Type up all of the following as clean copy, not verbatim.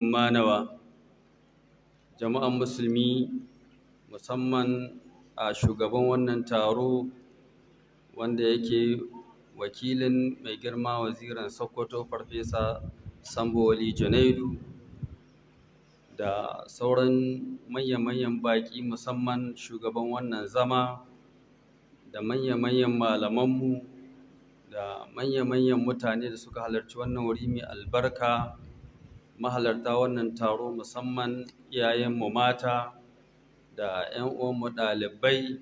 ما نوى. Jama'an musulmi, musamman a shugaban wannan taro wanda yake wakilin mai girma wazirin Sokoto, Farfesa Sambo Wali Junaidu, da sauran manya-manyan baƙi, musamman shugaban wannan zama, da manya-manyan malamanmu, da manya-manyan mutane da suka halarci wannan wuri mai albarka, mahalarta wannan taro, musamman iyayenmu mata da 'yan uwanmu ɗalibai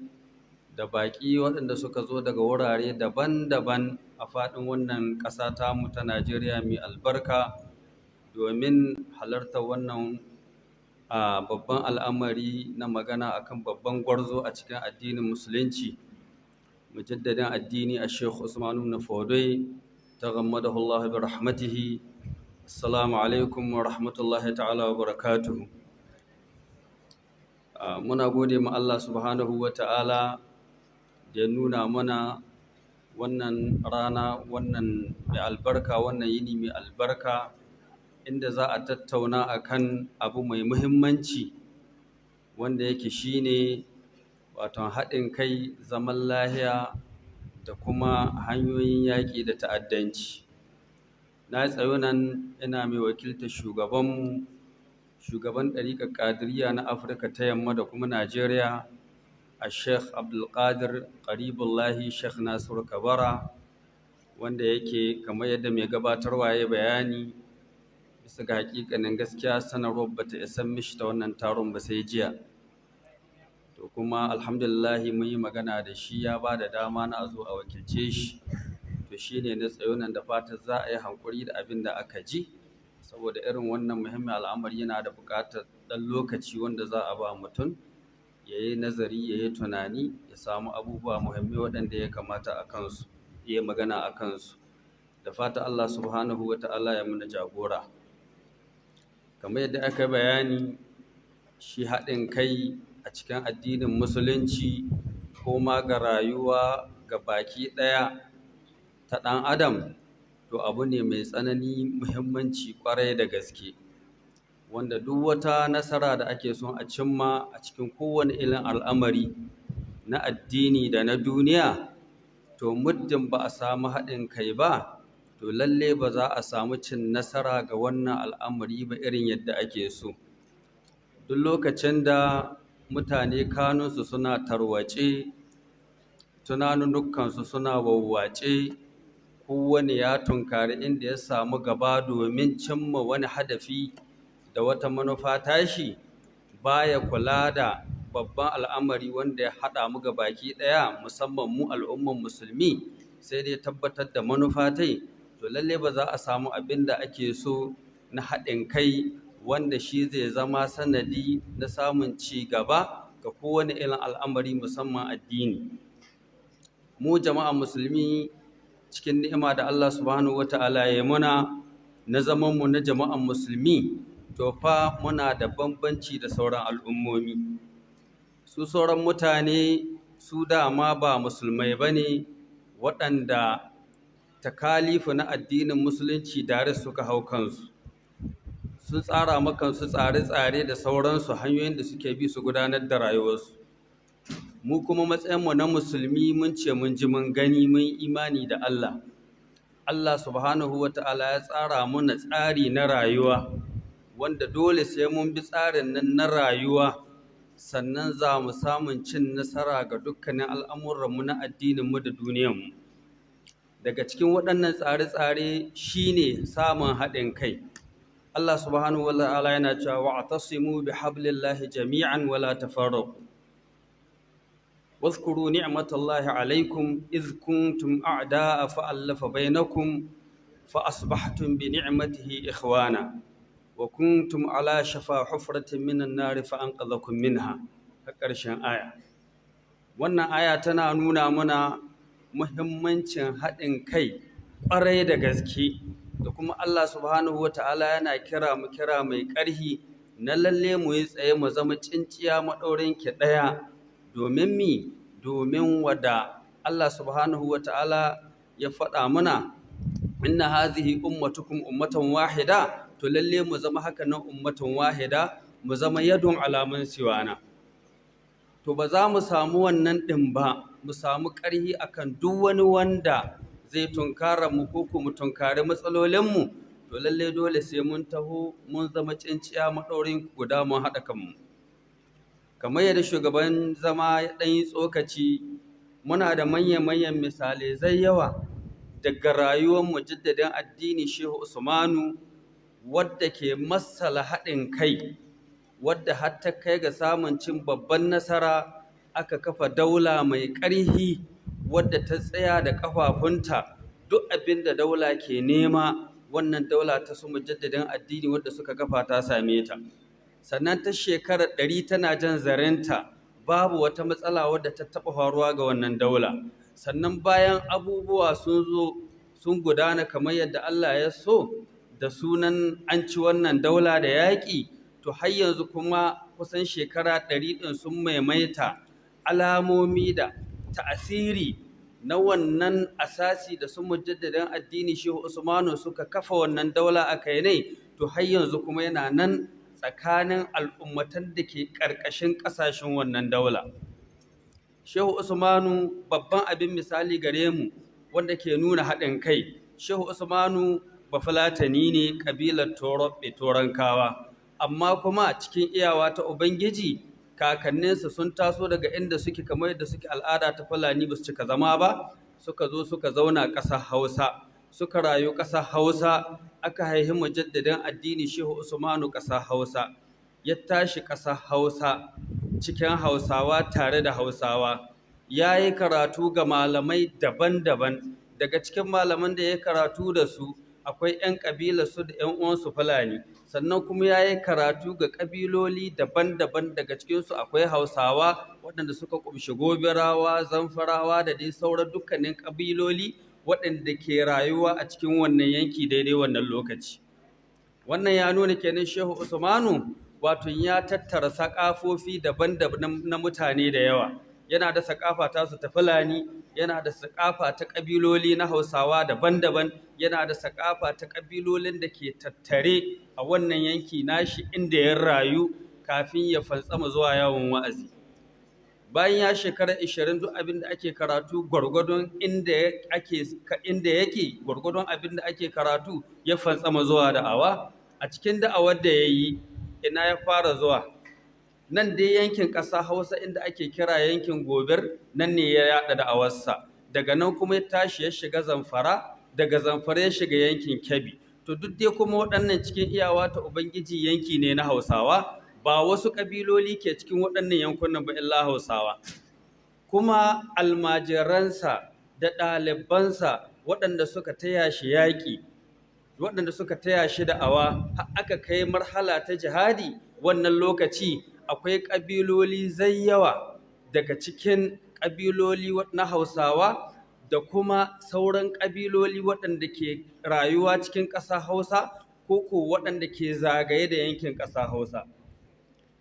da baƙi waɗanda suka zo daga wurare daban-daban a faɗin wannan ƙasa tamu ta Najeriya mai albarka domin halartar wannan a babban al'amari na magana akan babban gwarzo a cikin addinin Musulunci, mujaddadin addini, a Sheikh Usman ibn Fodio taghammadahu Allah bi rahmatihi. Assalamu alaikum wa rahmatullahi ta'ala wa barakatuhu. Muna gode ma Allah subhanahu wa ta'ala da ya nuna mana wannan rana, wannan mai albarka, wannan yini mai albarka, inda za a tattauna akan abu mai muhimmanci wanda yake shine wato haɗin kai, zaman lahiya da kuma hanyoyin yaƙi da ta'addanci. Na tsayo nan ina mai wakiltar shugabanmu, shugaban ɗariƙar Ƙadiriya na Afirka ta Yamma da kuma Najeriya, a Sheikh Abdulkadir Ƙaribullahi Sheikh Nasiru Kabara, wanda yake kamar yadda mai gabatarwa ya bayani, bisa ga hakikanin gaskiya sanarwar bata isa mishi ta wannan taron ba sai jiya. To kuma alhamdulillahi mun yi magana da shi, ya ba da dama na a zo a wakilce shi. To shine na tsayo nan da fatan za a yi hankuri da abin da aka ji, saboda irin wannan muhimmin al'amari yana da buƙatar ɗan lokaci wanda za a ba mutum ya yi nazari, ya yi tunani, ya samu abubuwa muhimmai waɗanda ya kamata a kansu ya yi magana a kansu. Da fata Allah subhanahu wa ta'ala ya mana jagora. Kamar yadda aka bayani, shi haɗin kai a cikin addinin Musulunci ko ma ga rayuwa ga baki ɗaya ta ɗan adam, to abu ne mai tsanani muhimmanci ƙwarai da gaske, wanda duk wata nasara da ake son a cimma a cikin kowane irin al'amari na addini da na duniya, to muddin ba a samu haɗin kai ba, to lalle ba za a samu cin nasara ga wannan al'amari ba irin yadda ake so. Duk lokacin da mutane kanunsu suna tarwace, tunanunukansu suna wawwace, kowane ya tunkari inda ya samu gaba domin cimma wani hadafi da wata manufa tashi, baya kula da babban al'amari wanda ya haɗa mu ga baki ɗaya, musamman mu al'umman musulmi, sai dai tabbatar da manufa tai, to lalle ba za a samu abin da ake so na haɗin kai wanda shi zai zama sanadi na samun ci gaba ga kowane irin al'amari, musamman addini. Mu jama'a musulmi, cikin ni'ima da Allah subhanahu wata'ala ya muna na zaman mu na jama'an musulmi, to fa muna da bambanci da sauran al'ummomi. Su sauran mutane su dama ba musulmai bane, waɗanda takalifu na addinin Musulunci dare suka hau kansu, sun tsara makansu tsare-tsare da sauransu, hanyoyin da suke bi su gudanar da rayuwarsu. Mu kuma matsayinmu na musulmi, mun ce mun ji, mun gani, mun imani da Allah. Allah subhanahu wa ta'ala ya tsara muna tsari na rayuwa wanda dole sai mun bi tsarin nan na rayuwa, sannan za mu samun cin nasara ga dukkanin al'amuranmu na addininmu da duniyanmu. Daga cikin waɗannan tsare-tsare shine samun haɗin kai. Allah subhanahu wa ta'ala yana cewa: "Wa'tasimu bihablillahi jami'an wala tafarraqu. واذكروا نعمة الله عليكم إذ كنتم أعداء فألف بينكم فأصبحتم بنعمته إخوانا وكنتم على شفا حفرة من النار فأنقذكم منها." ƙarshen aya. Wannan aya tana nuna mana muhimmancin haɗin kai ƙwarai da gaske, da kuma Allah subhanahu wa ta'ala yana kira mu, kira mai ƙarhi na lalle mu yi tsaye mu zama tsinciya maɗaurin ki ɗaya. Domin mi? Domin wada Allah subhanahu wa ta'ala ya faɗa muna: "Inna hazihi ummatukum ummatan wahida." To lalle mu zama haka nan, ummatan wahida, mu zama yadun alaman siwana. To ba za mu samu wannan ɗin ba, mu samu ƙarhi akan duk wani wanda zai tunkara mu ko mu tunkari matsalolinmu. To lalle dole sai mun taho mun zama tsinciya maɗaurin guda, mun haɗa kanmu. Kamar yadda shugaban zama ya ɗan yi tsokaci, muna da manya-manyan misalai zai yawa daga rayuwar mujaddadin addini Shehu Usmanu, wadda ke masala haɗin kai, wadda har ta kai ga samun cin babban nasara, aka kafa daula mai ƙarhi wadda ta tsaya da ƙafafunta. Duk abin da daula ke nema, wannan daula ta su mujaddadin addini wadda suka kafa ta same ta. Sannan ta shekarar 100 tana jan zarenta, babu wata matsala wadda ta taɓa faruwa ga wannan daula. Sannan bayan abubuwa sun zo sun gudana kamar yadda Allah ya so, da sunan an ci wannan daula da yaƙi, to har yanzu kuma kusan shekara 100 ɗin sun maimaita, alamomi da ta'asiri na wannan asasi da su mujaddadin addini Shehu Usmanu suka kafa wannan daula a kai ne, to har yanzu kuma yana nan tsakanin al'ummatan da ke ƙarƙashin ƙasashen wannan daula. Shehu Usmanu babban abin misali gare mu wanda ke nuna haɗin kai. Shehu Usmanu Bafulatani ne, ƙabilar Toroɓe, Torankawa, amma kuma cikin iyawa ta Ubangiji, kakanninsa sun taso daga inda suke, kamar yadda suke al'ada ta Fulani, ba su cika zama ba, suka zo suka zauna ƙasar Hausa, suka rayu ƙasar Hausa. Aka haihi mujaddadin addini Shehu Usmanu ƙasar Hausa, ya tashi ƙasar Hausa, cikin Hausawa, tare da Hausawa. Ya yi karatu ga malamai daban-daban. Daga cikin malaman da ya karatu da su akwai 'yan ƙabilar su da 'yan uwansu Fulani. Sannan kuma ya yi karatu ga ƙabiloli daban-daban, daga cikinsu akwai Hausawa waɗanda suka ƙumshi Gobirawa, Zamfarawa da dai sauran dukkanin ƙabiloli waɗanda ke rayuwa a cikin wannan yanki daidai wannan lokaci. Wannan ya nuna kenan Shehu Usmanu wato ya tattara saƙafofi daban-daban na mutane da yawa. Yana da saƙafa tasu ta Fulani, yana da saƙafa ta ƙabiloli na Hausawa daban-daban, yana da saƙafa ta ƙabilolin da ke tattare a wannan yanki nashi inda ya rayu kafin ya fantsama zuwa yawon wa'azi. Bayan ya shekara 20, duk abin da ake karatu gwargwadon inda ake, inda yake, gwargwadon abin da ake karatu, ya fantsama zuwa da'awa. A cikin da'awar da ya yi, ina ya fara zuwa? Nan dai yankin ƙasa Hausa, inda ake kira yankin Gobir, nan ne ya yaɗa da'awarsa. Daga nan kuma ya tashi ya shiga Zamfara, daga Zamfara ya shiga yankin Kebbi. To duk dai kuma waɗannan, cikin iyawa ta Ubangiji, yanki ne na Hausawa, ba wasu ƙabiloli ke cikin waɗannan yankunan ba illa Hausawa. Kuma almajiransa da ɗalibansa waɗanda suka taya shi yaƙi, waɗanda suka taya shi da'awa har aka kai marhala ta jihadi wannan lokaci, akwai ƙabiloli zai yawa daga cikin ƙabiloli na Hausawa da kuma sauran ƙabiloli waɗanda ke rayuwa cikin ƙasa Hausa ko waɗanda ke zagaye da yankin ƙasa Hausa.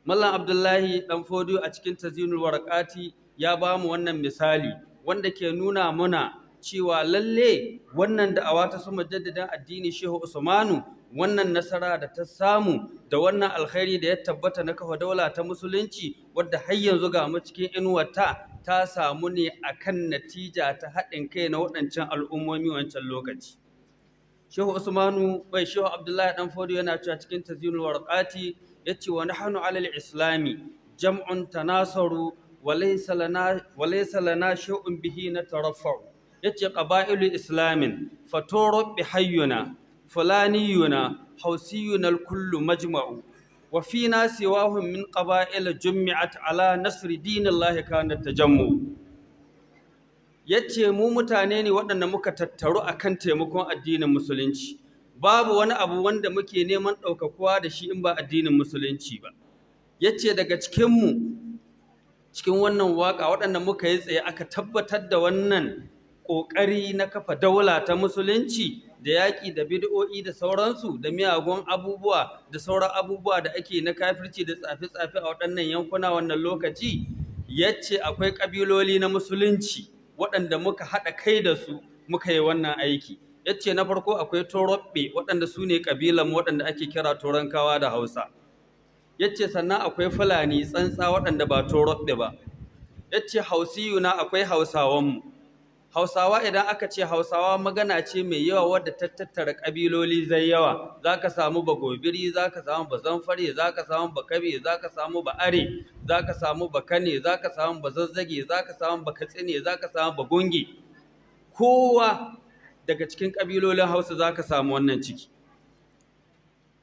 Mallam Abdullahi Ɗan Fodiyo a cikin Tazyinul Waraqati ya ba mu wannan misali wanda ke nuna muna cewa lalle wannan da'awa ta su mujaddadin addini Shehu Usmanu, wannan nasara da ta samu da wannan alkhairi da ya tabbata na kafa daula ta musulunci, wadda har yanzu ga mu cikin inuwarta, ta samu ne akan natija ta haɗin kai na waɗancan al'ummomi wancan lokaci. Shehu Usmanu bai Shehu Abdullahi Dan Fodiyo yana cewa cikin Tazyinul Waraqati, yace: "Wa nahnu alal islami jam'un tanasaru wa laysa lana shay'un bihi nataraffa'u." Yace: "Qaba'ilu islamin faturub bi hayyuna, fulaniyuna, hausiyuna, kullu majma'u, wa fina siwahum min qaba'il jummi'at ala nasri dinillahi kana tajammu." Yace mu mutane ne waɗanda muka tattaru akan taimakon addinin musulunci, babu wani abu wanda muke neman ɗaukakuwa da shi in ba addinin musulunci ba. Yace daga cikinmu, cikin wannan waka, waɗanda muka yi tsaye aka tabbatar da wannan ƙoƙari na kafa daula ta musulunci da yaƙi da bid'o'i da sauransu da miyagun abubuwa da sauran abubuwa da ake na kafirci da tsafe-tsafe a waɗannan yankuna wannan lokaci, yace akwai ƙabiloli na musulunci waɗanda muka haɗa kai da su muka yi wannan aiki. Yace na farko akwai Torobbe, waɗanda su ne ƙabilan waɗanda ake kira Torankawa da Hausa. Yace sannan akwai Fulani tsantsa waɗanda ba Torobbe ba. Yace Hausiyuna, akwai Hausawanmu. Hausawa, idan aka ce Hausawa, magana ce mai yawa wadda ta tattara ƙabiloli zai yawa. Za ka samu Bagobiri, za ka samu Bazanfare, za ka samu Bakabe, za ka samu Ba'are, za ka samu Bakane, za ka samu Bazazzage, za ka samu Bakatsine, za ka samu Bagungi. Kowa daga cikin ƙabilolin Hausa za ka samu wannan ciki.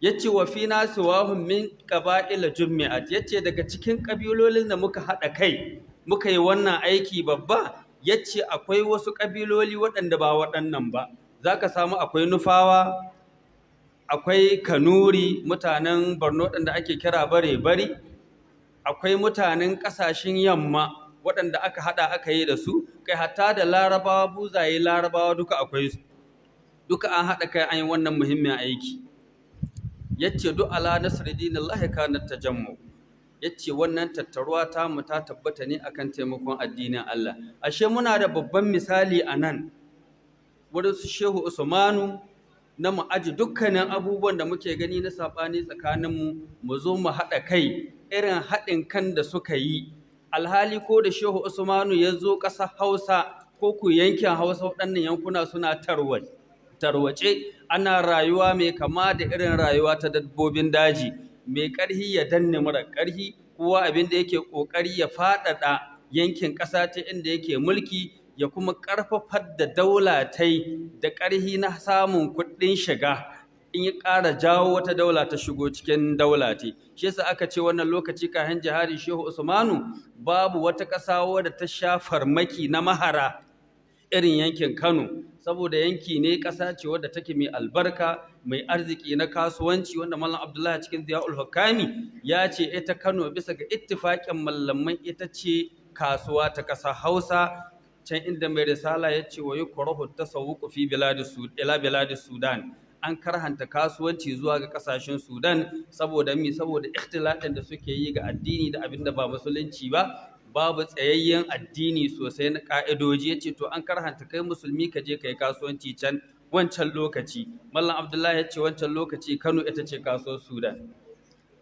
Yace wa fina siwahum min qaba'ila jummi'at. Yace daga cikin ƙabilolin da muka haɗa kai muka yi wannan aiki babba, yace akwai wasu ƙabiloli waɗanda ba waɗannan ba. Za ka samu akwai Nufawa, akwai Kanuri, mutanen Borno waɗanda ake kira Bare-bari, akwai mutanen ƙasashen yamma waɗanda aka haɗa aka yi da su, kai hatta da Larabawa, buzaye Larabawa, duka akwai su. Duka an haɗa kai an yi wannan muhimmin aiki. Yace duk ala nasri dinillahi kanat tajammu. Yace wannan tattaruwa ta mu ta tabbata ne akan taimakon addinin Allah. Ashe muna da babban misali a nan wurin su Shehu Usmanu, na mu aji dukkanin abubuwan da muke gani na saɓani tsakaninmu, mu zo mu haɗa kai irin haɗin kan da suka yi. Alhali ko da Shehu Usmanu ya zo ƙasar Hausa ko ku yankin Hausa, waɗannan yankuna suna tarwace, ana rayuwa mai kama da irin rayuwa ta dabbobin daji, mai ƙarhi ya danne mara ƙarhi, kowa abin da yake ƙoƙari ya faɗaɗa yankin ƙasa ta inda yake mulki, ya kuma ƙarfafar da daula tai da ƙarhi na samun kuɗin shiga in ya ƙara jawo wata daula ta shigo cikin daula te. Shi yasa aka ce wannan lokaci kafin jihadi Shehu Usmanu, babu wata ƙasa wadda ta sha farmaki na mahara irin yankin Kano, saboda yanki ne, ƙasa ce wadda take mai albarka, mai arziki na kasuwanci, wanda Mallam Abdullahi cikin Ziyaul Hukami ya ce ita Kano, bisa ga ittifaƙin mallamai, ita ce kasuwa ta ƙasa Hausa. Can inda mai risala ya ce wa yukrahu tasawwuqu fi biladis ila biladis Sudan, an karhanta kasuwanci zuwa ga kasashen Sudan. Saboda mi? Saboda ikhtilatin da suke yi ga addini da abin da ba musulunci ba, babu tsayayyen addini sosai na ka'idoji. Yace to an karhanta kai musulmi ka je kai kasuwanci can wancan lokaci. Mallam Abdullahi ya ce wancan lokaci Kano ita ce kasuwar Sudan.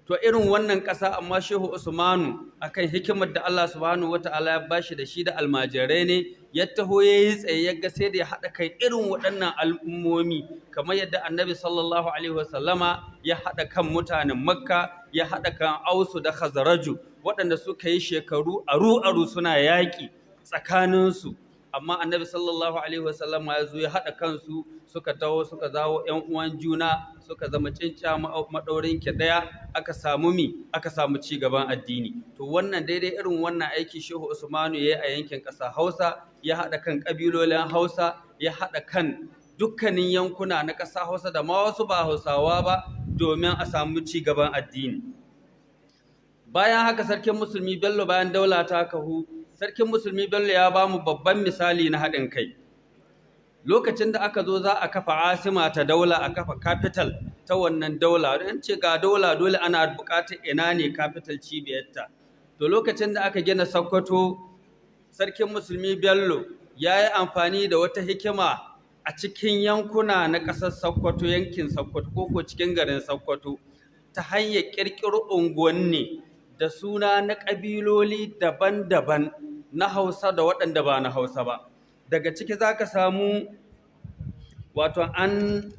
To irin wannan ƙasa, amma Shehu Usmanu, akan hikimar da Allah subhanahu wata'ala ya bashi da shi da almajirai ne, ya taho ya yi tsaye, ya ga sai da ya haɗa kai irin waɗannan al'ummomi, kamar yadda Annabi sallallahu alaihi wasallama ya haɗa kan mutanen Makka, ya haɗa kan Ausu da Khazaraju, waɗanda suka yi shekaru aru aru suna yaƙi tsakaninsu, amma Annabi sallallahu alaihi wasallam ya zo ya haɗa kansu, suka taho suka zawo ƴan uwan juna, suka zama cinca maɗaurin ki ɗaya, aka samu mi? Aka samu ci gaban addini. To wannan daidai irin wannan aiki Shehu Usmanu ya yi a yankin ƙasa Hausa, ya haɗa kan ƙabilolin Hausa, ya haɗa kan dukkanin yankuna na ƙasa Hausa da ma wasu ba Hausawa ba, domin a samu ci gaban addini. Bayan haka, Sarkin Musulmi Bello, bayan daula ta kahu, Sarkin Musulmi Bello ya ba mu babban misali na haɗin kai. Lokacin da aka zo za a kafa asima ta daula, a kafa capital ta wannan daula, don ce ga daula dole ana buƙatar ina ne capital, cibiyarta. To lokacin da aka gina Sokoto, Sarkin Musulmi Bello ya yi amfani da wata hikima a cikin yankuna na ƙasar Sokoto, yankin Sokoto ko cikin garin Sokoto, ta hanyar ƙirƙiro unguwanni da suna na ƙabiloli daban-daban na Hausa da waɗanda ba na Hausa ba. Daga ciki za ka samu wato an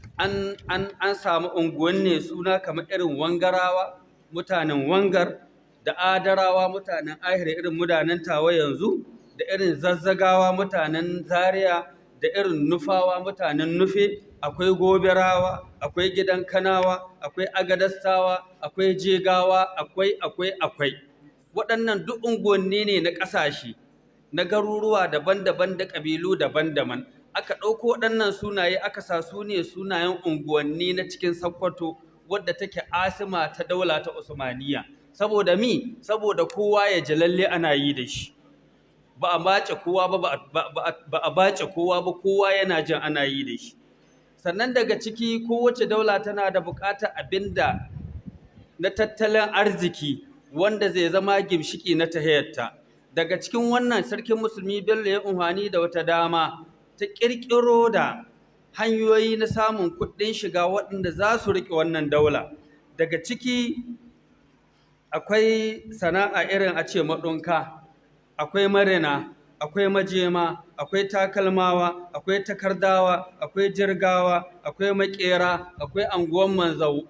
samu unguwanni suna kamar irin Wangarawa, mutanen Wangar, da Adarawa, mutanen Ahir, irin mutanen Tawa yanzu, da irin Zazzagawa, mutanen Zaria, da irin Nufawa, mutanen Nufe, akwai Gobirawa, akwai Gidan Kanawa, akwai Agadastawa, akwai Jegawa, akwai akwai akwai. Waɗannan duk unguwanni ne na ƙasashe, na garuruwa daban-daban da ƙabilu daban-daban. Aka ɗauko waɗannan sunaye aka sa su ne sunayen unguwanni na cikin Sokoto wadda take asima ta daula ta Usmaniya. Saboda mi? Saboda kowa ya ji lalle ana yi da shi. Ba a bace kowa ba, ba a bace kowa ba, kowa yana jin ana yi da shi. Sannan daga ciki, kowace daula tana da buƙatar abinda na tattalin arziki wanda zai zama gimshiki na tahiyarta. Daga cikin wannan, Sarkin Musulmi Bello ya unhwani da wata dama ta ƙirƙiro da Hanyoyi na samun kuɗin shiga waɗanda za su riƙe wannan daula. Daga ciki akwai sana'a irin a ce maɗunka, akwai marina, akwai majema, akwai takalmawa, akwai takardawa, akwai jirgawa, akwai maƙera, akwai anguwan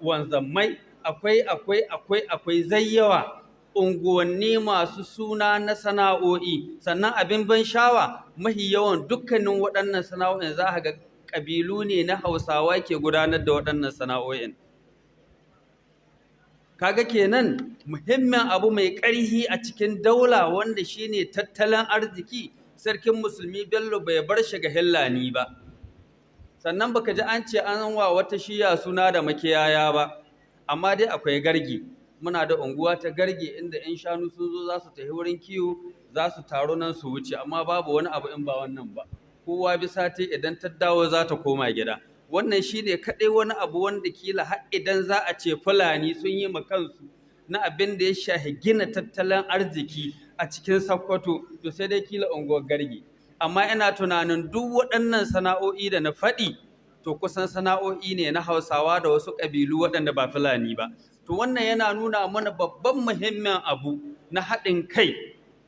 wanzammai, akwai akwai akwai akwai zayyawa unguwanni masu suna na sana'o'i. Sannan abin ban shawa, mahi yawan dukkanin waɗannan sana'o'in za a ga ƙabilu ne na Hausawa ke gudanar da waɗannan sana'o'in. Kaga kenan muhimmin abu mai ƙarhi a cikin daula wanda shine tattalin arziki, Sarkin Musulmi Bello bai bar shi ga Hillani ba. Sannan baka ji an ce an wa wata shiya suna da makiyaya ba, amma dai akwai Gargi. Muna da unguwa ta Gargi inda in shanu sun zo za su tafi wurin kiwo, za su taru nan su wuce, amma babu wani abu in ba wannan ba. Kowa bisa ta idan ta dawo za ta koma gida. Wannan shine kaɗai wani abu wanda kila har idan za a ce Fulani sun yi ma kansu na abin da ya shahi gina tattalin arziki a cikin Sokoto, to sai dai kila unguwar Gargi. Amma ina tunanin duk waɗannan sana'o'i da na faɗi, to kusan sana'o'i ne na Hausawa da wasu ƙabilu waɗanda ba Fulani ba. To wannan yana nuna mana babban muhimmin abu na haɗin kai,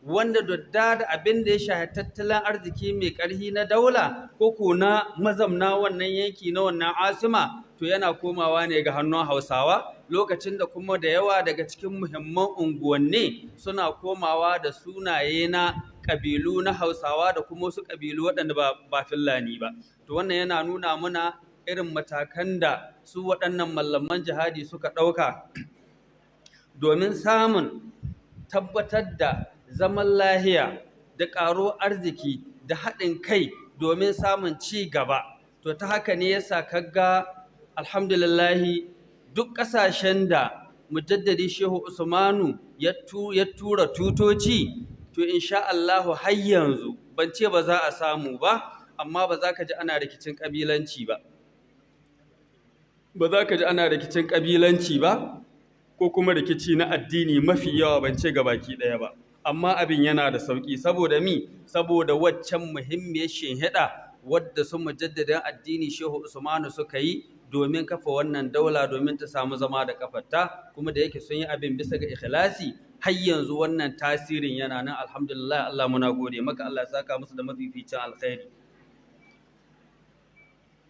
wanda dodda da abin da ya shahi tattalin arziki mai ƙarfi na daula ko ko na mazamna wannan yanki na wannan asima, to yana komawa ne ga hannun Hausawa, lokacin da kuma da yawa daga cikin muhimman unguwanni suna komawa da sunaye na ƙabilu na Hausawa da kuma wasu ƙabilu waɗanda ba Fulani ba. To wannan yana nuna muna irin matakan da su waɗannan mallaman jihadi suka ɗauka domin samun tabbatar da zaman lahiya da ƙaro arziki da haɗin kai domin samun ci gaba. To ta haka ne yasa kaga alhamdulillahi duk ƙasashen da Mujaddadi Shehu Usmanu ya tura tutoci, to insha Allahu har yanzu ban ce ba za a samu ba, amma ba za ka ji ana rikicin ƙabilanci ba. Ba za ka ji ana rikicin ƙabilanci ba ko kuma rikici na addini mafi yawa, ban ce gabaki ɗaya ba. Amma abin yana da sauƙi saboda mi? Saboda waccan muhimmiyar shinhiɗa wadda su mujaddadin addini Shehu Usmanu suka yi domin kafa wannan daula domin ta samu zama da kafarta, kuma da yake sun yi abin bisa ga ikhlasi, har yanzu wannan tasirin yana nan. Alhamdulillah, Allah muna gode maka, Allah ya saka musu da mafificin alkhairi.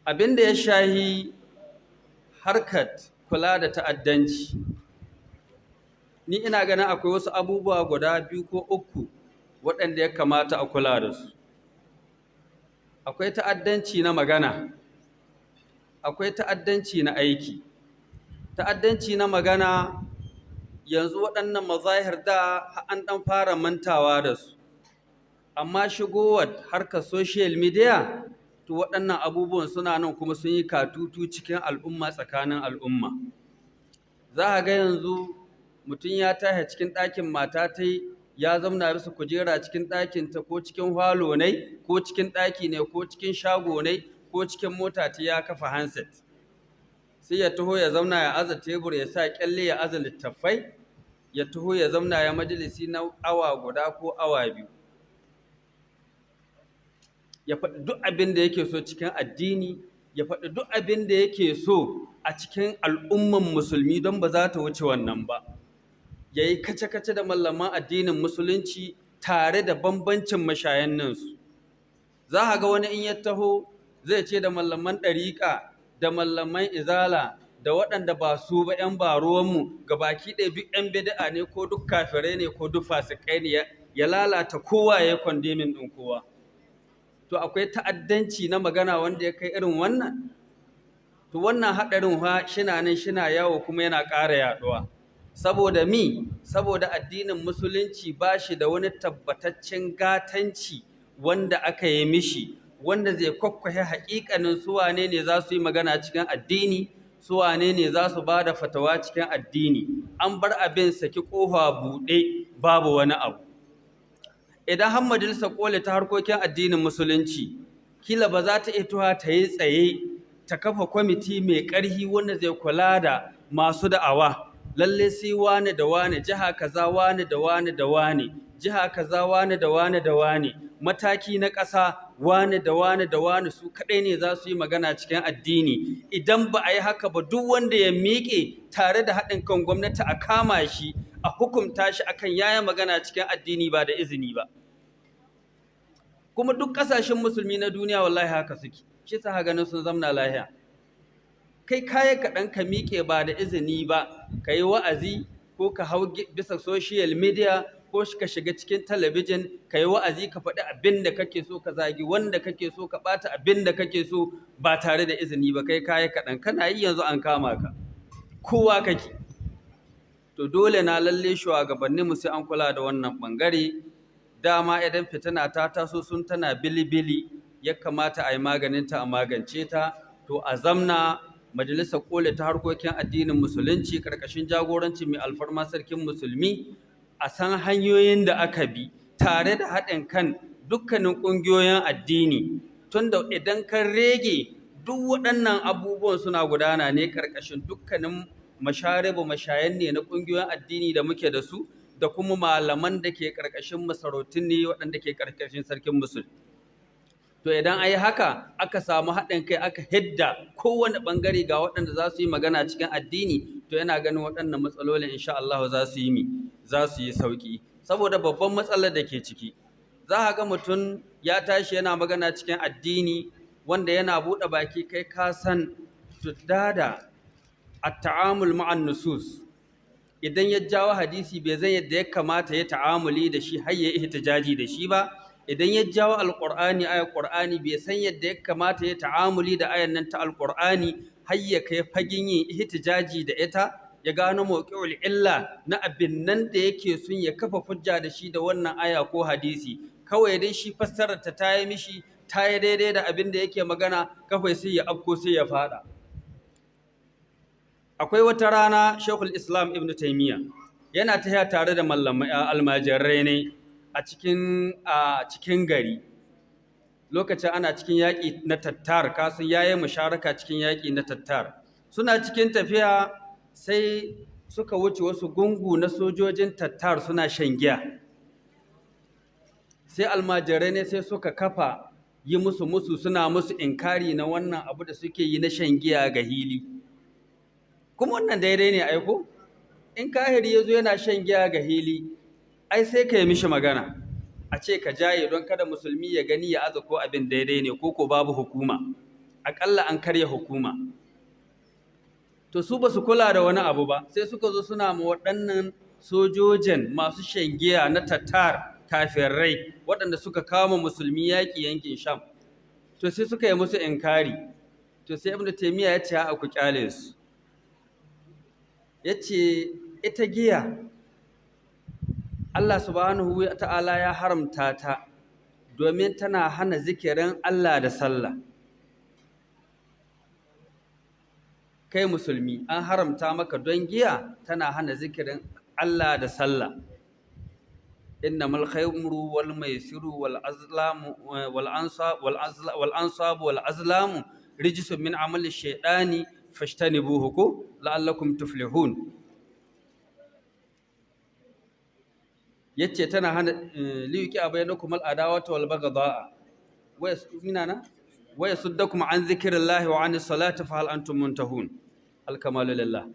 Abin da ya shahi harkar kula da ta'addanci, ni ina ganin akwai wasu abubuwa guda 2 ko 3 waɗanda ya kamata a kula da su. Akwai ta'addanci na magana, akwai ta'addanci na aiki. Ta'addanci na magana yanzu waɗannan mazahir da an ɗan fara mantawa da su, amma shigowar harkar social media, to waɗannan abubuwan suna nan kuma sun yi katutu cikin al'umma, tsakanin al'umma. Za a ga yanzu mutum ya tashi cikin ɗakin mata ta ya zamna bisa kujera cikin ɗakinta ko cikin falo ne ko cikin ɗaki ne ko cikin shago ne ko cikin mota ta ya kafa handset. Sai ya taho ya zamna ya aza tebur, ya sa kyalle, ya aza littattafai, ya taho ya zamna ya majalisi na awa guda ko awa 2. Ya faɗi duk abin da yake so cikin addini, ya faɗi duk abin da yake so a cikin al'umman musulmi, don ba za ta wuce wannan ba. Ya yi kace-kace da mallaman addinin musulunci tare da bambancin mashayanninsu. Za a ga wani in ya taho zai ce da mallaman ɗariƙa da mallaman izala da waɗanda ba su ba 'yan ba ruwanmu gabaki ɗaya duk 'yan bid'a ne ko duk kafirai ne ko duk fasikai ne, ya lalata kowa, ya yi condemning ɗin kowa. To akwai ta'addanci na magana wanda ya kai irin wannan? To wannan haɗarin fa shina nan shina yawo kuma yana ƙara yaɗuwa. Saboda mi? Saboda addinin musulunci ba shi da wani tabbataccen gatanci wanda aka yi mishi, wanda zai kwakwahe haƙiƙanin su wane ne za su yi magana cikin addini, su wane ne za su ba da fatawa cikin addini. An bar abin saki ƙofa buɗe, babu wani abu. Idan har majalisar ƙoli ta harkokin addinin musulunci kila ba za ta iya tuwa ta yi tsaye ta kafa kwamiti mai ƙarfi wanda zai kula da masu da'awa, lalle sai wane da wane, jiha kaza wane da wane da wane, jiha kaza wane da wane da wane, mataki na ƙasa Wani da wani da wani su kaɗai ne za su yi magana cikin addini. Idan ba a yi haka ba, duk wanda ya miƙe tare da haɗin kan gwamnati a kama shi, a hukunta shi akan yaya magana cikin addini ba da izini ba. Kuma duk ƙasashen musulmi na duniya wallahi haka suke. Shi sa ganin sun zamna lahiya. Kai kaya kaɗan ka miƙe ba da izini ba, ka yi wa'azi ko ka hau bisa social media ko ka shiga cikin talabijin ka yi wa'azi, ka faɗi abin da kake so, ka zagi wanda kake so, ka ɓata abin da kake so ba tare da izini ba, kai kaya kaɗan. Kana yi yanzu an kama ka, kowa kake. To dole na lalle shugabanninmu sai an kula da wannan ɓangare. Dama idan fitina ta taso sun tana bili-bili, ya kamata a yi maganinta, a magance ta. To a zamna majalisar koli ta harkokin addinin Musulunci ƙarƙashin jagoranci mai alfarma Sarkin Musulmi, a san hanyoyin da aka bi tare da haɗin kan dukkanin ƙungiyoyin addini, tunda idan ka rege duk waɗannan abubuwan suna gudana ne ƙarƙashin dukkanin masharibu mashayan ne na ƙungiyoyin addini da muke da su, da kuma malaman da ke ƙarƙashin masarautun ne waɗanda ke ƙarƙashin Sarkin Musulmi. To idan ayi haka, aka samu haɗin kai, aka hidda kowane ɓangare ga waɗanda za su yi magana cikin addini, to ina ganin waɗannan matsalolin insha Allah za su yi mi za su yi sauƙi. Saboda babban matsalar da ke ciki, za ka ga mutum ya tashi yana magana cikin addini, wanda yana buɗe baki kai ka san tuddada at-ta'amul ma'an nusus. Idan ya jawo hadisi, bai zan yadda ya kamata ya ta'amuli da shi har ya ihtijaji da shi ba. Idan ya jawo Alqur'ani, ayar Qur'ani, bai san yadda ya kamata ya ta'amuli da ayan nan ta Alqur'ani har ya kai fagin yin ihtijaji da ita, ya gano mawqi'ul illa na abin nan da yake sun ya kafa hujja da shi da wannan aya ko hadisi. Kawai dai shi fassarar ta ta yi mishi, ta yi daidai da abin da yake magana, kawai sai ya afko, sai ya fada. Akwai wata rana Sheikhul Islam Ibn Taymiyyah yana tafiya tare da mallamai almajirai ne a cikin gari, lokacin ana cikin yaƙi na Tattar. Kasan yayi musharaka cikin yaƙi na Tattar. Suna cikin tafiya sai suka wuce wasu gungu na sojojin Tattar suna shan giya. Sai almajirai ne sai suka kafa yi musu musu, suna musu inkari na wannan abu da suke yi na shan giya ga hili. Kuma wannan daidai ne aiko in kahiri ya zo yana shan giya ga hili, ai sai ka yi mishi magana, a ce ka jaye don kada musulmi ya gani ya aza ko abin daidai ne ko ko babu hukuma, aƙalla an karya hukuma. To su ba su kula da wani abu ba, sai suka zo suna ma waɗannan sojojin masu shan giya na Tattar, kafirai waɗanda suka kama musulmi yaƙi yankin Sham. To sai suka yi musu inkari. To sai Ibnu Taymiya ya ce, a ku kyale su. Ya ce ita giya Allah subhanahu wa ta'ala ya haramta ta domin tana hana zikirin Allah da sallah. Kai musulmi, an haramta maka don giya tana hana zikirin Allah da sallah. Innamal khamru wal maisiru wal azlamu wal ansab wal ansab wal azlamu rijsun min amali shaytani fashtanibuhu ko la'allakum tuflihun. Yace tana hana liyuki abainakum al adawata wal baghdha wa yasminana wa yasuddakum an dhikrillahi wa anis salati fa hal antum muntahun. Al kamalu lillah.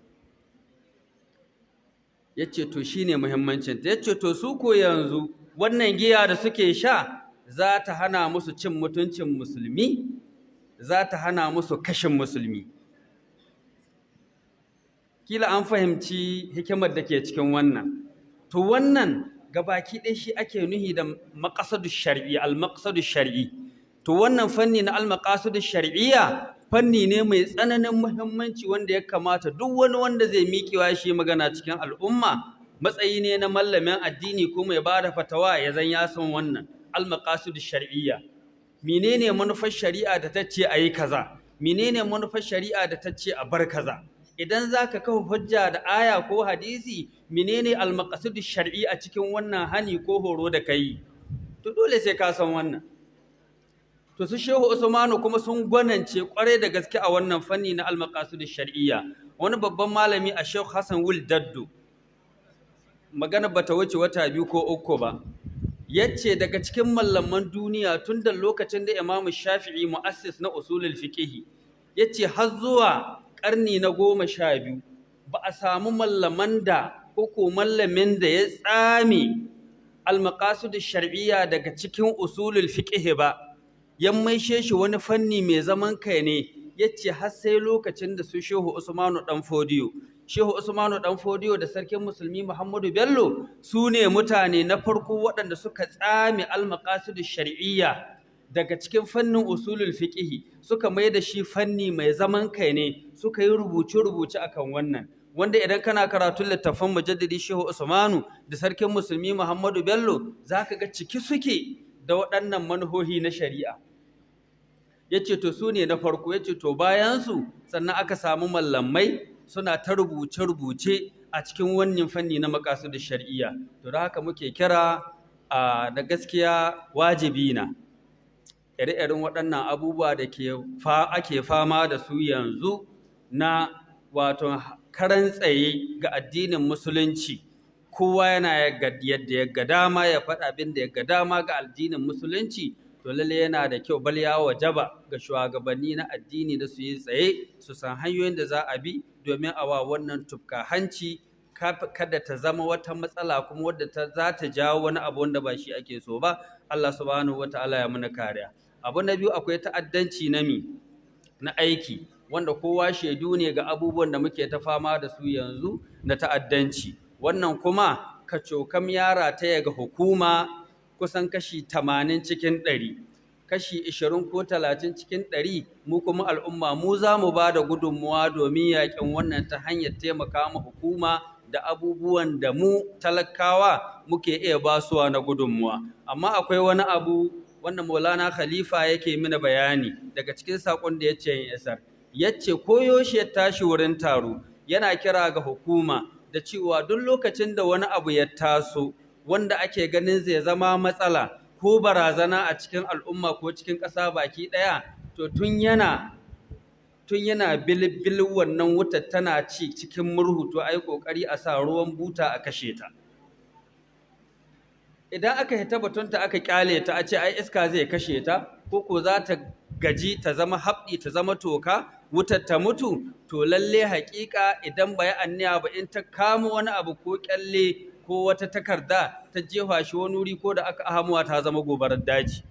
Yace to shine muhimmancin ta. Yace to su ko yanzu wannan giya da suke sha za ta hana musu cin mutuncin musulmi, za ta hana musu kashin musulmi. Kila an fahimci hikimar da ke cikin wannan. To wannan gabaki ɗaya shi ake nuhi da maqasadu shar'i, al-maqsadu shar'i. To wannan fanni na al-maqasidu shar'iyya fanni ne mai tsananin muhimmanci wanda ya kamata duk wani wanda zai miƙewa shi magana cikin al'umma, matsayi ne na mallamin addini ko mai bada fatawa, ya zan ya san wannan al-maqasidu shar'iyya. Menene manufar shari'a da ta ce ayi kaza? Menene manufar shari'a da ta ce a bar kaza? Idan zaka kafa hujja da aya ko hadisi, menene al-maqasidu shar'i a cikin wannan hani ko horo da kai? To dole sai ka san wannan. To su Shehu Usmanu kuma sun gwanance kwarai da gaske a wannan fanni na al-maqasidu shar'iyya. Wani babban malami a Sheikh Hassan Wul Daddo, magana bata wuce wata 2 ko 3 ba, Yace daga cikin mallaman duniya tun da lokacin da Imam Shafi'i, mu'assis na usulul fiqh, yace har zuwa karni na 12 ba a samu mallaman da ko mallamin da ya tsame al-maqasid shar'iyya daga cikin usulul fiqh ba, ya maishe shi wani fanni mai zaman kai ne. Yace har sai lokacin da su Shehu Usmanu dan Fodiyo, Shehu Usmanu dan Fodiyo da Sarkin Musulmi Muhammadu Bello, su ne mutane na farko waɗanda suka tsame al-maqasid shar'iyya daga cikin fannin usulul fiqh, suka mai da shi fanni mai zaman kai ne, suka yi rubuce-rubuce akan wannan. Wanda idan kana karatun littafan Mujaddidi Shehu Usmanu da Sarkin Musulmi Muhammadu Bello, zaka ga ciki suke da waɗannan manuhohi na shari'a. Yace to su ne na farko. Yace to bayan su sannan aka samu mallamai suna ta rubuce-rubuce a cikin wannan fanni na maqasid shar'iyya. To da haka muke kira da gaskiya wajibi na ire-iren waɗannan abubuwa da ake fama da su yanzu na wato karan tsaye ga addinin Musulunci. Kowa yana yadda ya ga dama ya faɗa abin da ya ga dama ga addinin Musulunci. To lalle yana da kyau, bal ya wajaba ga shugabanni na addini da su yi tsaye su san hanyoyin da za a bi domin a wa wannan tufka hanci, kada ta zama wata matsala kuma wadda za ta jawo wani abu wanda ba shi ake so ba. Allah subhanahu wataala ya muna kariya. Abu na biyu, akwai ta'addanci na mi na aiki, wanda kowa shaidu ne ga abubuwan da muke ta fama da su yanzu na ta'addanci. Wannan kuma kacokam yara ta ga hukuma kusan kashi 80 cikin 100, kashi 20 ko 30 cikin 100 mu kuma al'umma mu za mu ba da gudunmuwa domin yaƙin wannan ta hanyar taimaka ma hukuma da abubuwan da mu talakawa muke iya basuwa na gudunmuwa. Amma akwai wani abu wanda Maulana Khalifa yake mini bayani daga cikin saƙon da ya ce yin isar. Yace koyaushe ya tashi wurin taro yana kira ga hukuma da cewa duk lokacin da wani abu ya taso wanda ake ganin zai zama matsala ko barazana a cikin al'umma ko cikin ƙasa baki ɗaya, to tun yana bilbil wannan wutar tana ci cikin murhu, to ai kokari a sa ruwan buta a kashe ta. Idan aka hita batunta aka kyale ta, a ce ai iska zai kashe ta, ko za ta gaji ta zama haɓɗi, ta zama toka, wutar ta mutu, to lalle haƙiƙa idan ba ya anniya ba, in ta kama wani abu ko kyalle ko wata takarda ta jefa shi wani wuri, ko da aka ahamuwa ta zama gobarar daji.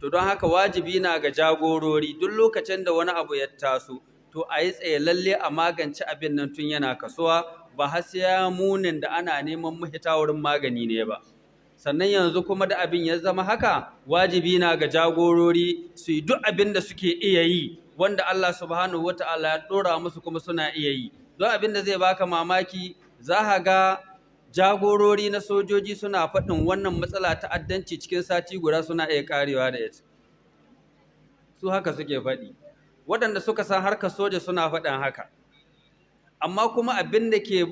To don haka wajibi na ga jagorori, duk lokacin da wani abu ya taso, to a yi tsaye lalle a magance abin nan tun yana kasuwa, ba har sai ya munin da ana neman mahita wurin magani ne ba. Sannan yanzu kuma da abin ya zama haka, wajibi na ga jagorori su yi duk abin da suke iya yi, wanda Allah subhanahu wata'ala ya ɗora musu kuma suna iya yi. Don abin da zai baka mamaki, za ka ga jagorori na sojoji suna faɗin wannan matsala ta'addanci cikin sati guda suna iya karewa da ita. Su haka suke faɗi, waɗanda suka san harkar soja suna faɗin haka. Amma kuma abin da ke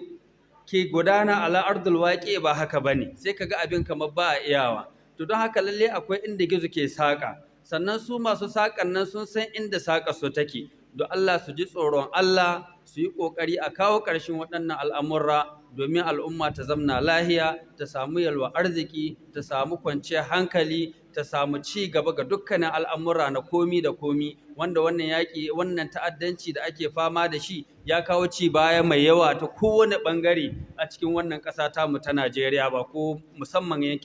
gudana ala ardul waƙi ba haka bane, sai kaga abin kamar ba a iyawa. To don haka lalle akwai inda gizo ke saƙa, sannan su masu saƙan nan sun san inda saƙa su take. Don Allah su ji tsoron Allah, su yi ƙoƙari a kawo ƙarshen waɗannan al'amurra domin al'umma ta zamna lahiya, ta samu yalwa arziki, ta samu kwanciyar hankali, ta samu ci gaba ga dukkanin al'amura na komi da komi. Wanda wannan yaƙi, wannan ta'addanci da ake fama da shi ya kawo ci baya mai yawa ta kowane ɓangare a cikin wannan ƙasa tamu ta Najeriya, ba ko musamman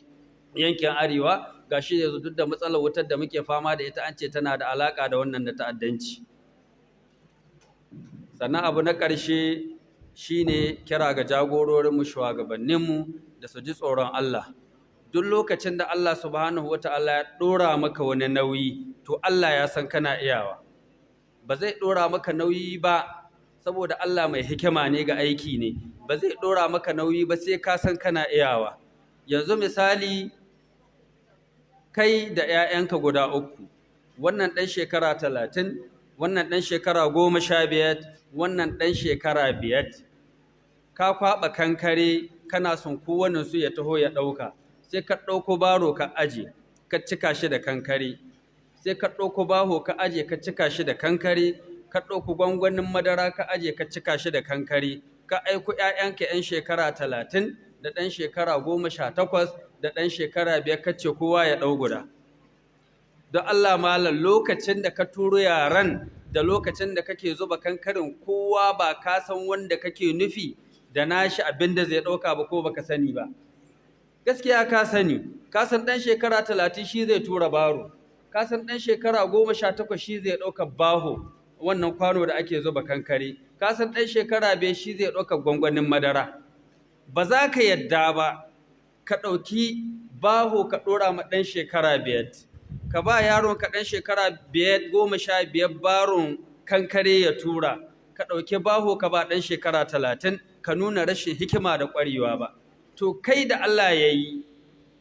yankin arewa. Gashi yanzu duk da matsalar wutar da muke fama da ita, an ce tana da alaƙa da wannan da ta'addanci. Sannan abu na ƙarshe shine kira ga jagororinmu, shugabanninmu, da su ji tsoron Allah. Duk lokacin da Allah subhanahu wata'ala ya ɗora maka wani nauyi, to Allah ya san kana iyawa. Ba zai ɗora maka nauyi ba, saboda Allah mai hikima ne ga aiki ne. Ba zai ɗora maka nauyi ba sai ka san kana iyawa. Yanzu misali, kai da 'ya'yanka guda uku, wannan ɗan shekara 30, wannan ɗan shekara 15, wannan ɗan shekara 5, ka kwaɓa kankare, kana son kowane su ya taho ya ɗauka. Sai ka ɗauko baro ka aje, ka cika shi da kankare. Sai ka ɗauko baho ka aje, ka cika shi da kankare. Ka ɗauko gwangwanin madara ka aje, ka cika shi da kankare. Ka aiko 'ya'yanka 'yan shekara 30 da ɗan shekara 18. da ɗan shekara 5 kace kowa ya ɗau guda. Don Allah malam, lokacin da ka turo yaran da lokacin da kake zuba kankarin, kowa ba ka san wanda kake nufi da nashi abin da zai ɗauka ba ko baka sani ba? Gaskiya ka sani. Ka san ɗan shekara 30 shi zai tura baro, ka san ɗan shekara 18 shi zai ɗauka baho, wannan kwano da ake zuba kankare, ka san ɗan shekara 5 shi zai ɗauka gwangwanin madara. Ba za ka yadda ba ka ɗauki baho ka ɗora ma ɗan shekara 5, ka ba yaron ka ɗan shekara 5, 15 baron kankare ya tura, ka ɗauki baho ka ba ɗan shekara 30, ka nuna rashin hikima da ƙwarewa ba. To kai da Allah ya yi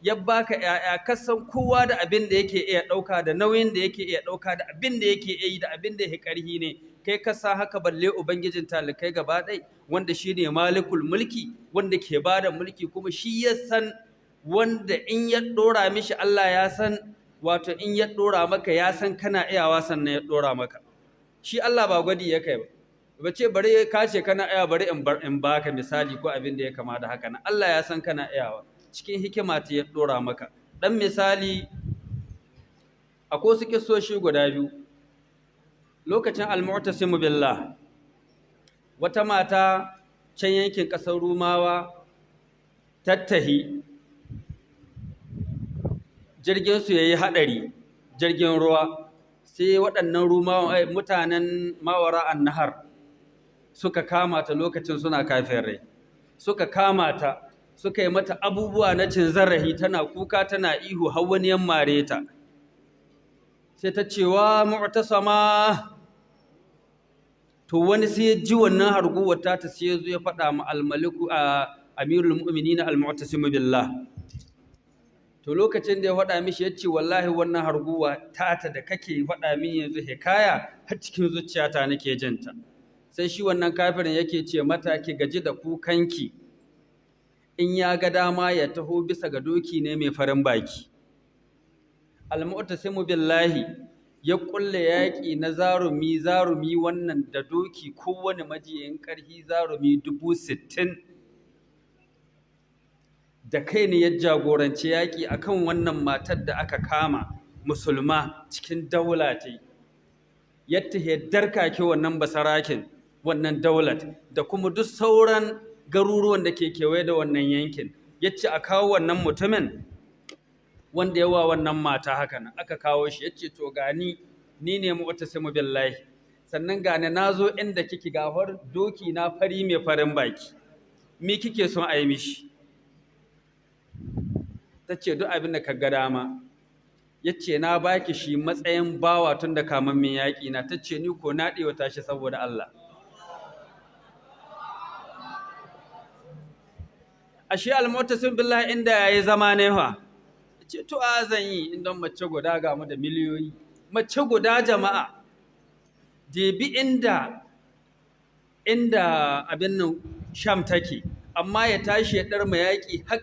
ya baka ‘ya'ya, ka san kowa da abin da yake iya ɗauka, da nauyin da yake iya ɗauka, da abin da yake iya yi, da abin da ya ƙarhi ne. Kai ka san haka, balle ubangijin talikai gaba ɗai, wanda shi ne malikul mulki, wanda ke ba da mulki, kuma shi ya san wanda in ya ɗora mishi. Allah ya san, wato in ya ɗora maka ya san kana iyawa, sannan ya ɗora maka. Shi Allah ba gwadi ya kai ba, ba ce bari ka ce kana iya, bari in baka misali ko abin da ya kama da haka nan. Allah ya san kana iyawa, cikin hikima ta ya ɗora maka. Ɗan misali, akwai wasu kissoshi guda biyu. Lokacin al-mu'tasimu billah, wata mata can yankin ƙasar Rumawa tattahi, jirgin su yayi haɗari, jirgin ruwa, sai waɗannan Rumawa, mutanen mawara an-nahar, suka kama ta. Lokacin suna kafirai, suka kama ta, suka yi mata abubuwa na cin zarafi. Tana kuka, tana ihu, har wani ya mare ta. Sai ta cewa mu'tasama. To wani sai ya ji wannan harguwar ta, sai ya zo ya faɗa ma almaliku a amirul mu'minin al-mu'tasim billah. To lokacin da ya faɗa mishi, ya ce wallahi wannan harguwa tata da kake faɗa min yanzu hikaya, har cikin zuciyata nake jinta. Sai shi wannan kafirin yake ce mata, ki gaji da kukanki, in ya ga dama ya taho bisa ga doki ne mai farin baki. Al-mu'tasimu billahi ya kulle yaƙi na zarumi zarumi wannan da doki, kowane majiyin ƙarfi zarumi 60,000, da kai ne ya jagoranci yaƙi akan wannan matar da aka kama musulma cikin daula ta yadda ya darkake wannan basarakin wannan daulat da kuma duk sauran garuruwan da ke kewaye da wannan yankin. Ya ce a kawo wannan mutumin wanda yawa wannan mata haka nan. Aka kawo shi. Ya ce to gani, ni ne mu'tasimu billahi, sannan gani na zo inda kike, ga doki na fari mai farin baki, me kike son a yi mishi? Ta ce duk abin da ka ga dama. Ya ce na baki shi matsayin bawa tun da kamammin yaƙi na. Ta ce ni ko na ɗewata shi saboda Allah. Ashe al-mu'tasim billahi inda yayi zama ne fa, ce to a zan yi indan mace guda, ga mu da miliyoyi, mace guda. Jama'a, debi inda abin nan Sham take, amma ya tashi ya ɗarma yaƙi har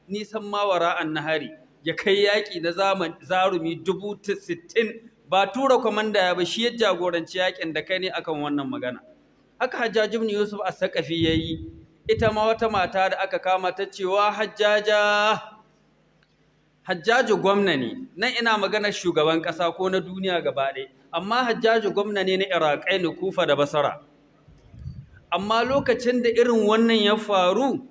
nisan mawara an nahari, ya kai yaƙi na zarumi 60,000, ba tura kwamanda ya ba, shi ya jagoranci yaƙin da kai ne akan wannan magana. Haka Hajjaj ibn Yusuf as-Saqafi yayi. Ita ma wata mata da aka kama ta cewa Hajjaja, Hajjaju gwamna ne nan, ina maganar shugaban ƙasa ko na duniya gaba ɗaya, amma Hajjaju gwamna ne na Iraqai ne, Kufa da Basra. Amma lokacin da irin wannan ya faru,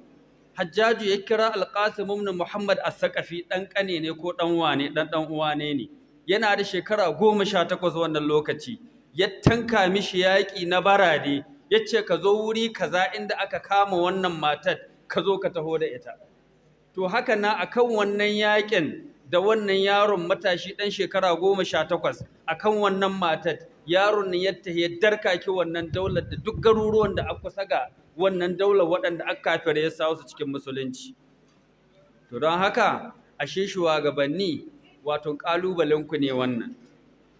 Hajjaju ya kira Al-Qasim ibn Muhammad As-Saqafi, dan kane ne ko dan wane, dan dan uwa ne, yana da shekara 18 wannan lokaci. Ya tanka mishi yaƙi na barade, yace ka zo wuri kaza inda aka kama wannan matar, ka zo ka taho da ita. To haka na akan wannan yaƙin da wannan yaron matashi dan shekara 18 akan wannan matar, yaron ne ya darkake wannan daular da duk garuruwan da aka kusa ga wannan daular waɗanda aka kafire, ya sawo su cikin musulunci. To don haka ashe shugabanni, wato ƙalubalen ku ne wannan.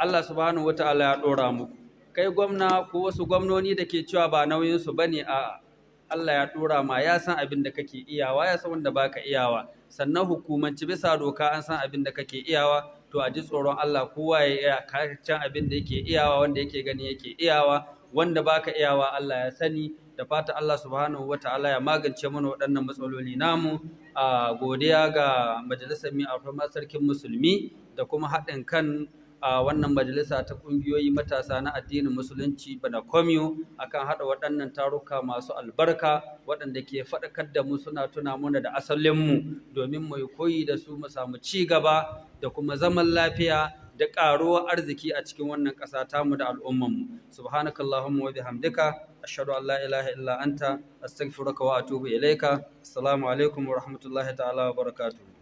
Allah subhanahu wataala ya ɗora muku. Kai gwamna ko wasu gwamnoni da ke cewa ba nauyin su bane, a'a, Allah ya ɗora ma, ya san abin da kake iyawa, ya san wanda baka iyawa. Sannan hukumanci bisa doka an san abin da kake iyawa. To a ji tsoron Allah, kowa ya iya can abin da yake iyawa, wanda yake gani yake iyawa, wanda baka iyawa Allah ya sani. Da fata Allah subhanahu wata'ala ya magance mana waɗannan matsaloli namu. A godiya ga majalisar mai alfarma Sarkin Musulmi da kuma haɗin kan a wannan majalisa ta ƙungiyoyi matasa na addinin Musulunci bana komiyo akan haɗa waɗannan taruka masu albarka, waɗanda ke faɗakar da mu, suna tuna mana da asalinmu domin mu yi koyi da su, mu samu ci gaba da kuma zaman lafiya da ƙaruwar arziki a cikin wannan ƙasa tamu da al'ummanmu. Subhanakallahumma wa bihamdika, ashhadu an la ilaha illa anta, astaghfiruka wa atubu ilaika. Assalamu alaikum wa rahmatullahi ta'ala wa barakatuh.